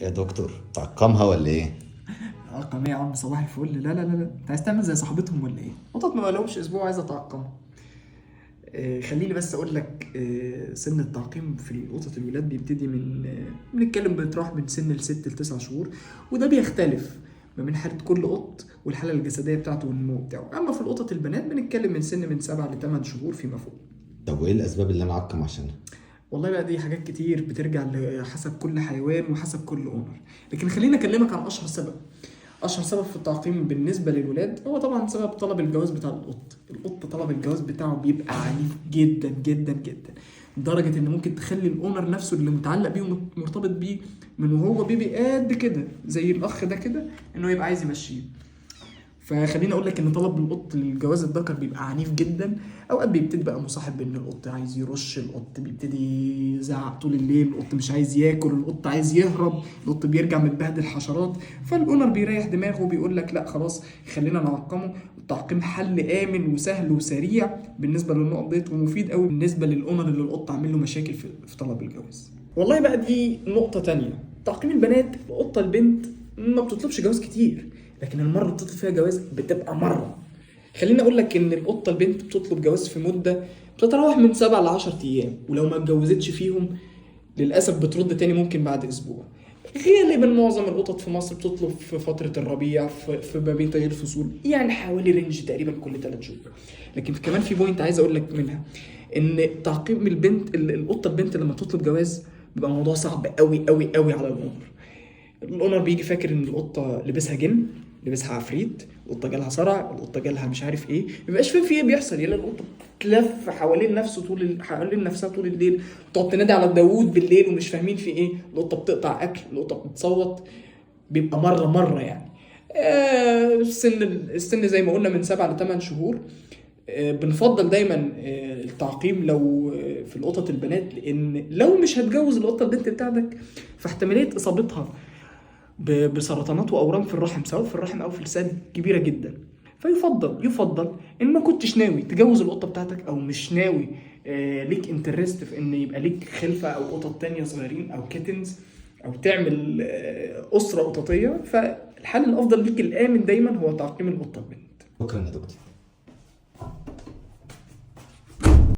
يا دكتور تعقمها ولا ايه؟ تعقم ايه يا عم؟ صباح الفل. لا لا لا لا، انت عايز تعمل زي صاحبتهم ولا ايه؟ قطط ما بقالهمش اسبوع عايز اتعقمها. خليني بس اقول لك، سن التعقيم في القطط الولاد بيبتدي من بنتكلم بتروح من سن ل6 ل9 شهور، وده بيختلف ما بين حالة كل قط والحالة الجسدية بتاعته والنمو بتاعه. أما في القطط البنات بنتكلم من سن من 7 ل8 شهور فيما فوق. طب وايه الاسباب اللي انا اعقم عشانها؟ والله بقى دي حاجات كتير بترجع لحسب كل حيوان وحسب كل owner، لكن خليني اكلمك عن اشهر سبب. اشهر سبب في التعقيم بالنسبة للولاد هو طبعا سبب طلب الجواز بتاع القط. القط طلب الجواز بتاعه بيبقى عنيف جدا جدا جدا، لدرجة ان ممكن تخلي ال owner نفسه اللي متعلق بيه ومرتبط بيه من وهو baby قد كده زي الاخ ده كده، انه يبقى عايز يمشيه. فخليني اقول لك ان طلب القط للجواز الذكر بيبقى عنيف جدا. اوقات بيبتدي بقى مصاحب ان القط عايز يرش، القط بيبتدي يزعق طول الليل، القط مش عايز ياكل، القط عايز يهرب، القط بيرجع متبهدل حشرات. فال owner بيريح دماغه وبيقول لك لا خلاص خلينا نعقمه. التعقيم حل امن وسهل وسريع بالنسبة للنقط ديت، ومفيد قوي بالنسبة لل owner اللي القط عامل له مشاكل في طلب الجواز. والله بقى دي نقطة تانية. تعقيم البنات، القطة البنت ما بتطلبش جواز كتير، لكن المرة اللي بتطلب فيها جواز بتبقى مره. خليني اقول لك ان القطة البنت بتطلب جواز في مده بتتراوح من 7 ل 10 ايام، ولو ما اتجوزتش فيهم للاسف بترد تاني ممكن بعد اسبوع. غالبا معظم القطط في مصر بتطلب في فترة الربيع، في ما بين تغيير الفصول، يعني حوالي range تقريبا كل 3 شهور. لكن كمان في point عايز اقول لك منها، ان تعقيم البنت، القطة البنت لما تطلب جواز بيبقى الموضوع صعب قوي قوي قوي على ال owner. ال owner بيجي فاكر ان القطة لبسها جن، لبسها عفريت، القطة جالها صرع، القطة جالها مش عارف ايه، ما بيبقاش فاهم في ايه بيحصل. يلا القطة بتلف حوالين نفسه طول حوالين نفسها طول الليل، تقعد تنادي على داوود بالليل ومش فاهمين في ايه، القطة بتقطع اكل، القطة بتصوت، بيبقى مرة مرة يعني. السن زي ما قلنا من 7 ل8 شهور. بنفضل دايما التعقيم لو في القطط البنات، لان لو مش هتجوز القطة البنت بتاعتك فاحتماليه اصابتها بسرطانات واورام في الرحم، سواء في الرحم او في الثدي، كبيرة جدا. فيفضل ان ما كنتش ناوي تجوز القطة بتاعتك، او مش ناوي ليك interest في ان يبقى ليك خلفه او قطط تانية صغيرين او kittens، او تعمل اسره قططيه، فالحل الافضل ليك الامن دايما هو تعقيم القطة البنت. شكرا يا دكتور.